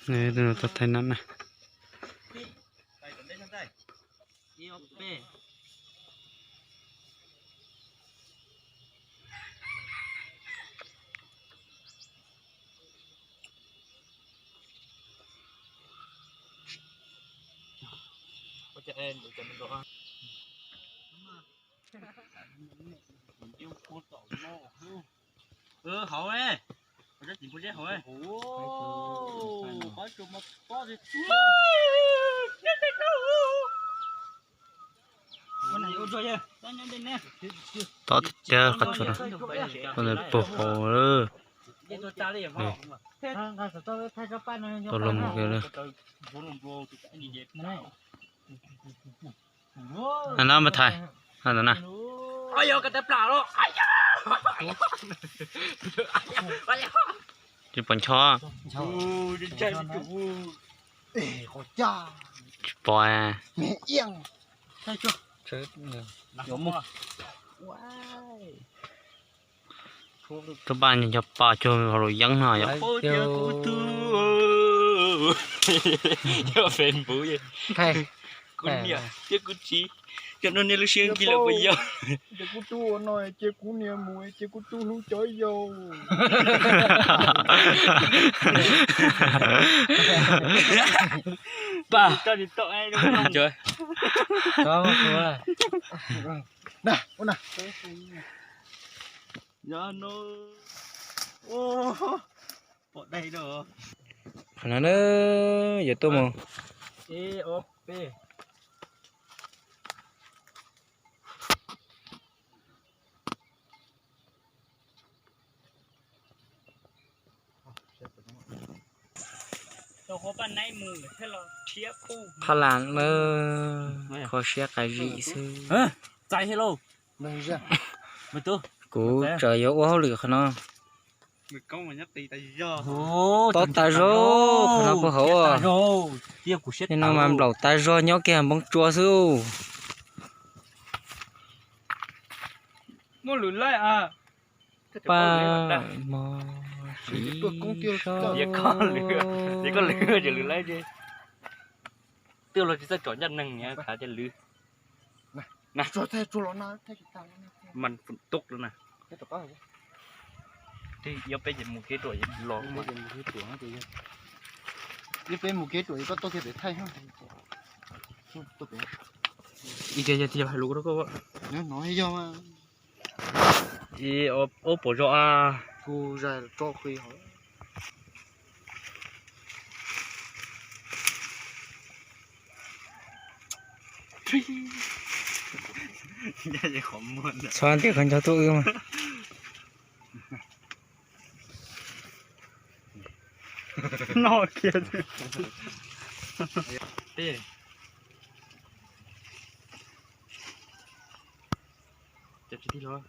Nws tus no tau thaij no na. Hauv, tob tiag tiag qhov tsua no, ua ntawd puag hauv lawm. Tau los mus kiag lawm. Nab nab mas thaiv, nab ntawd na. Tsis pom ncho. Tsis pom. Tus paj ncho pa cuag hauv lus yeeb no yom. Facebook, kuv niam thiab kuv txiv, cov no niag lub siab nki lawm puas yog? Ces kuv tub ua no ces kuv niam mus ces kuv tub hlub cov yau. Pa, qhov no na, yuav tuaj mus. Phab las na, kho siab qas zim xwb. Kuv tseem yuav ua hauj lwm qhov no. Tob tas zog, qhov no puag hauv. Tej no mas nplaum tas zog nyob kiag npoo tsua xwb. Paj mog siv sau. Twb los tsis txawj tsom ncaj neeg niag khav tias lwv. Mas tus na, ib peb ces mus kev ruam los, ib peb mus kev ruam koj tuaj kiag pem thaij. Ib tias yog tias hais lus rau koj, no yog ib ob pom zog a. Kuv zais tso qis hov. Txhob ntes qhov ncho tuaj wb mas. Noj kiag. Cov tsis tig los,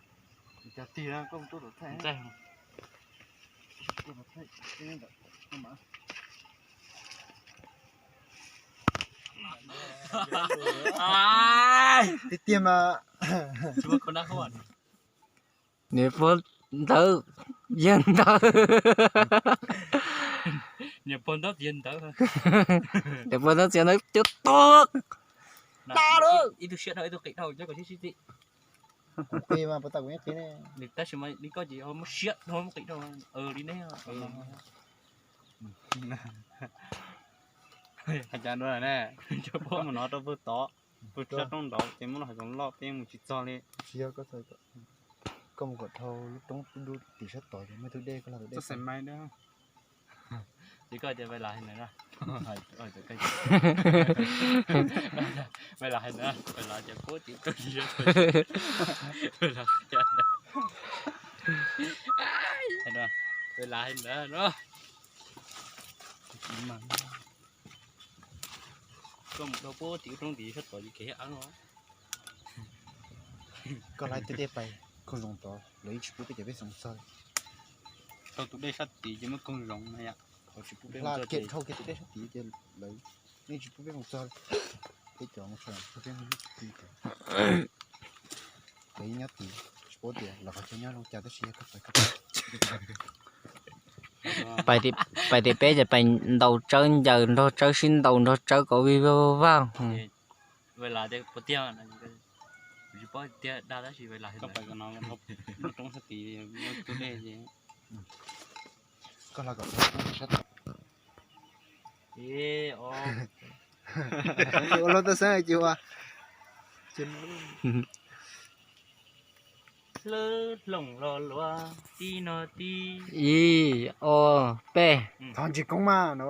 cov tig koj tuaj thaij. Tiag tiag mas. Niam pog ntawd yawg ntawd. Niam pog ntawd yawg ntawd. Niam pog ntawd txiav ntawd cov tuag. Ib tug siab dhau ib tug qis dhau nyob kom sib sib txim. Kuv qis mas puas tas kuv yeej qis ne. Tab sis mas li koj ces ho muab siab dhau muab qis dhau li neb. Hais cas dua ne, koj mus no rau pug tod, pug sab roob nraud ces muab los hais zoo loj peb mus tsis txog li. Tsis yog koj, koj mus kom dhau lub roob dub tim sab tod ces muaj tug dej koj los tus dej. Ces koj tias Vais Lav hais ntawd na. Vais Lav hais ntawd, Vais Lav tias puab tim roob tim sab tod. Vais Lav hais ntawd no. Koj mus dhau puag tim roob tim sab tod ces kev hiab ab no. Koj laij tej dej pais koog zoov tod lawv yeej tsis pub peb cov pej xeem txog. Dhau tus dej sab tid ces muaj koog zoov na yom. Hla kiag dhau kiag tus dej sab tid ces lawv yeej tsis pub peb mus txog. Peb cov mus txog peb mus ti. Lawv yeej nyob tid, tsis paub tias lawv qhov chaw nyob zoo cas tab sis yog koj pais koj pais. Pais tim peb ces pais ntaus tsawb ncaws nrog tsawb sib ntaus nrog tsawb kom vij vag vag. Ua lub toj xeeb cia ua. Hlwb hloom lo lua tib no tib. Ib, ob, peb. Thov ntsia koob mas no,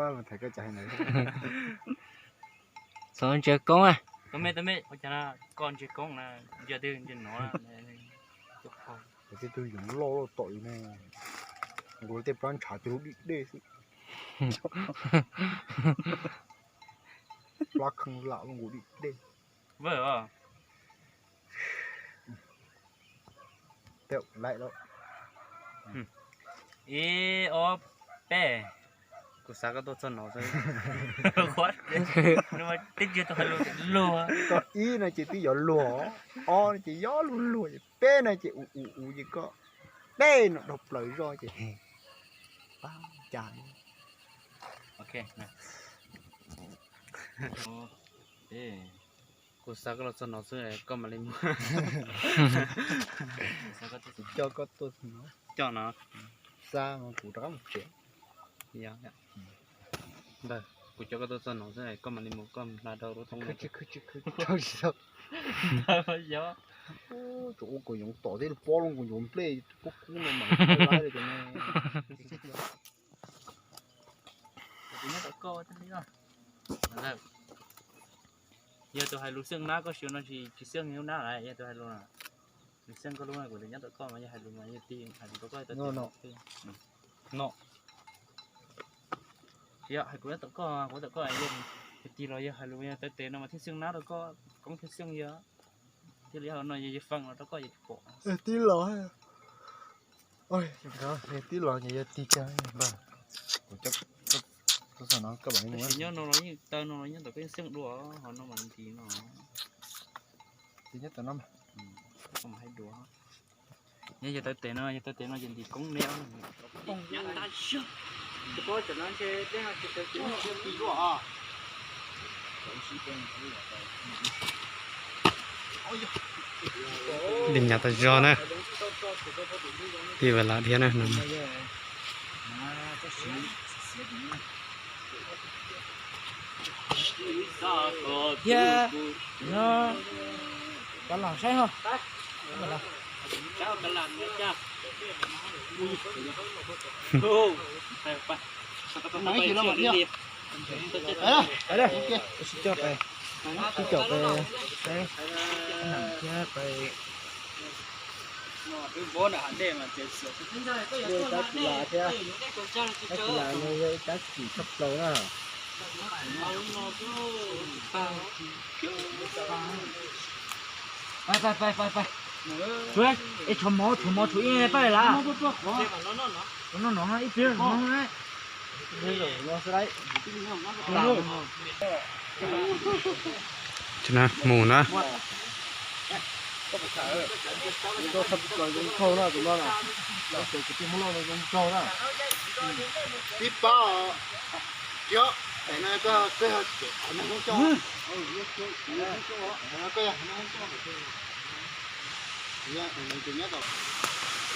thov ntsia koob. Koj ntsia koob na, yog twg ntsia no. Tej tug yoov loj loj tom li ne, nkaus tej plab ntshav cuag lub dim dej xwb. Plab kheej lam los nkaus dim dej. Vwm os. Tej laim lawm. Ib, ob, peb. Kuv xav koj tuaj txog no xwb. Twb tsis tau hais lus tias luag. Koj ib no ces twb yuav luag, ob no ces yuav luag luag, peb no ces u u u ces koj dej no dhau plaws zoj ces pab cas. Kuv xav koj los txog no xwb koj mam li mus. Kuv coj koj tuaj txog no. Coj no. Xa mas kuv rov qab mus tsev. Ntawd, kuv coj koj tuaj txog no xwb koj mam li mus koj hla rau lub thoob. Khwb tsis khwb tsis khwb tsis khwb. Yog. Tsuas ua kom yoov tom thiab pob loo kom yoov nplej pob kub no mas. Yog tus hais lus xeej nab koj siv no tsis xeej nab lawm, yog tus hais lus, lus xeej koj lub kuv tus nyob tom koj mas yog hais lus mas yog tig hais lus rau koj. No, tsis yog hais kuv nyob tom koj, kuv tom koj, yog tig los yog hais lus yog taw tes no mas thiaj xeej nab rau koj, koob thiaj xeej yog. Thiaj li hauv no yog yawg feem los rau koj yog tsis pom. Tib los, tib los ces yog tig kiag npawg. Kuv coj, tab sis nyob no los yeej taw no los nyob tom koj yeej xeej dua, hauv no mas nti no. Tig nyob tom no mas. Koj mas hais dua. Nyob yog taw tes no, yog taw tes no ces nti koob ne. Li nyab tas zog na. Tij Vam Lam thiab na. Thiab no, cov los saib ho. Sib coj pais, sib coj pais, thiab pais. Tab sis las thiab, tab sis las no yog ib tab txim tshaj plaws na. Pais, pais, pais, pais, pais. Tshuav, es tshuav mov, tshuav mov, tshuav ib pab las. Tshuav no no ib pliag no. Mus na. Tib pab, tib, koj, koj, koj,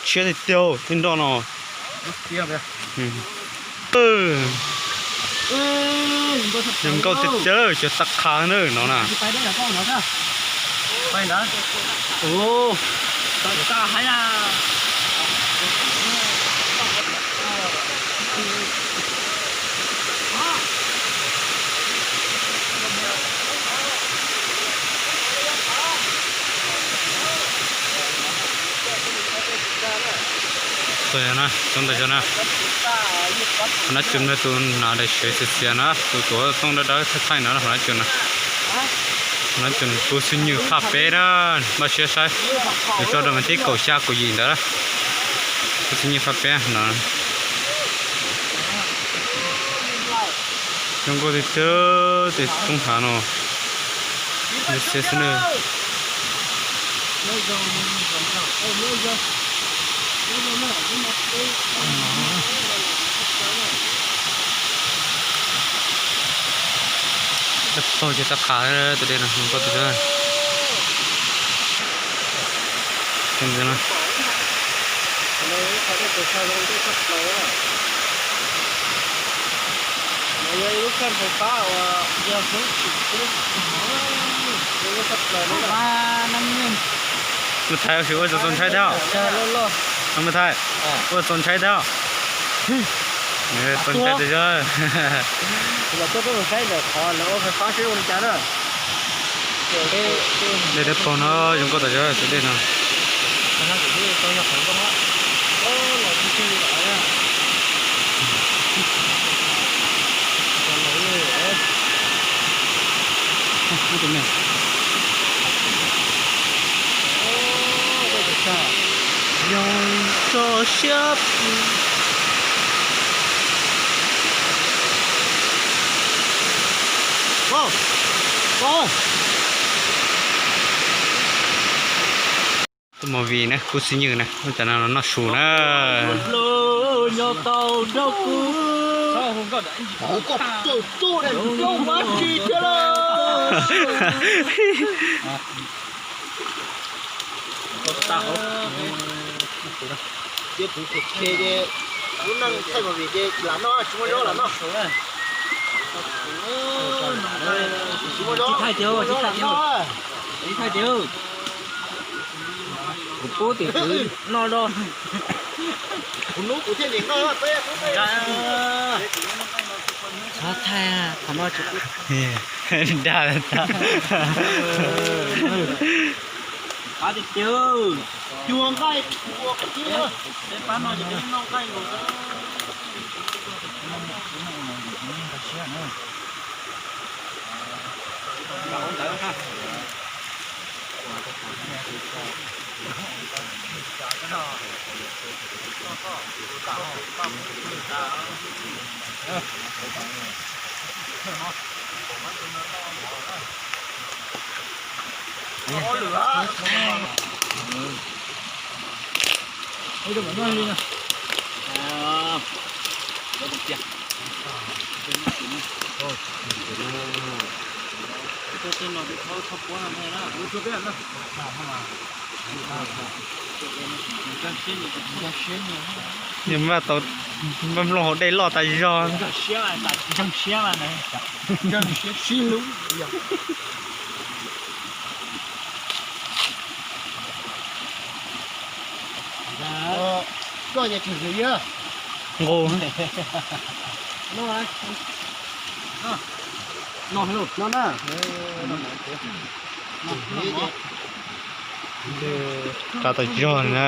tshiab tiag tiag tej nroj no. Zoo nkauj tiag tiag cov tag qha na no na. Txog yog na, txog ntawm yog na. Qhov nab cun tus hnav daim siav xiav xiav na, tus tuav tooj dawb dawb thaij thaij na, qhov nab cun na. Qhov nab cun tus xib nyws phaj peb na, npaj siab saib. Yuav tso rau vas thib kaum xya kaum yim ntawd na. Tus xib nyws phaj peb no. Zoo nkauj tiag tiag tej roob hav no. Xiab xwb na. Tau ces tau qhav tus dej no, zoo nkauj tas zog. Mus Thaib ua txaus ntshai thiab. Mus Thaib ua txaus ntshai thiab. Txaus ntshai tas zog. Dej dawb paug no zoo nkauj tas zog tus dej no. Tuaj movie na, kuv xib nyws na, ua cas no noj su na. Ces kuv khe ces lub neej thaij movie ces lam noj, tsis muaj zaub lam noj. Tsis muaj zaub, tsis thaij tiag, tsis thaij tiag. Kuv pub tim kwv noj do. Kuv hnub kuv thiaj li noj peb. Txhob thaij qhov no tsis pub. Dag tag. Qab tiag tiag. Cua nqaij, cua qab no ces peb noj nqaij los. Nws npaj tau, npaj nplooj hauv dej loj tas zog. Koj ces tsis hwm yog nqus. No, no na. Tsa tas zog na.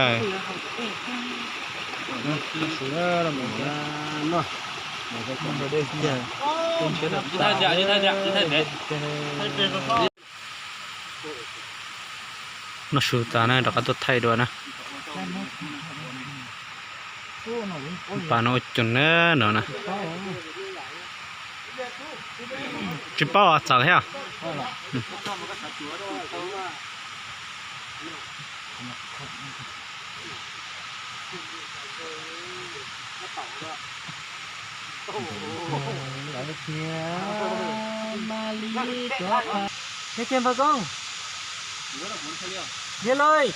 Noj su tas na rov qab tuaj thaij dua na. Pas no ua cus na no na. Tsis paub txawm thiab. Thế trên vào không? Đi lơi.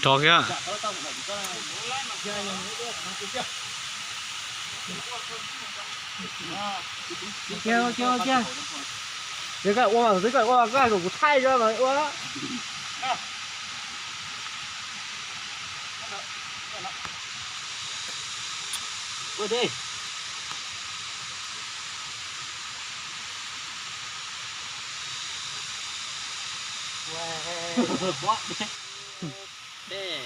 Rov kiag. Ok, ok, ok. Để các ua, để các ua, các rủ của Thái ra mà ua. Ua đi. Ua. Ê.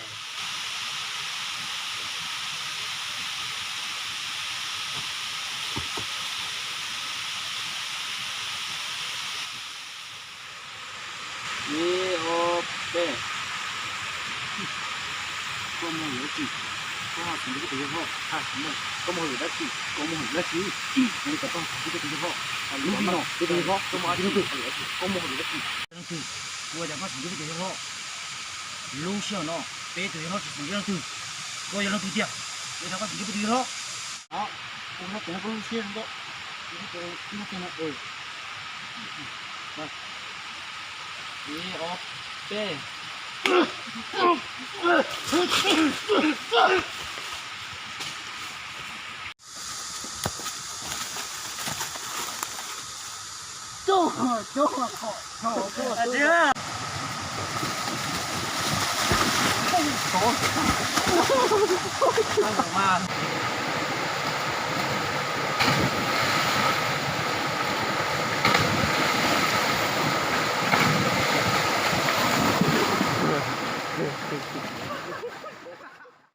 Ê, ôp. Koj mus hauj lwm dab tsi? Koj ho tsis nco peb tus yawg hlob. Koj mus hauj lwm dab tsi? Koj mus hauj lwm dab tsi? Ua li cas koj ho tsis nco peb tus yawg hlob? Lub hnub no peb tus yawg hlob, koj mus hauj lwm dab tsi? Koj mus hauj lwm dab tsi? Ua li cas koj tsis nco peb tus yawg hlob? Lub sij hawm no peb tus yawg hlob tsis xws li leej twg. Koj yog leej twg tiag? Ua li cas koj tsis nco peb tus yawg hlob? Ua li cas koj lub siab zoo nkauj? Ib, ob, peb.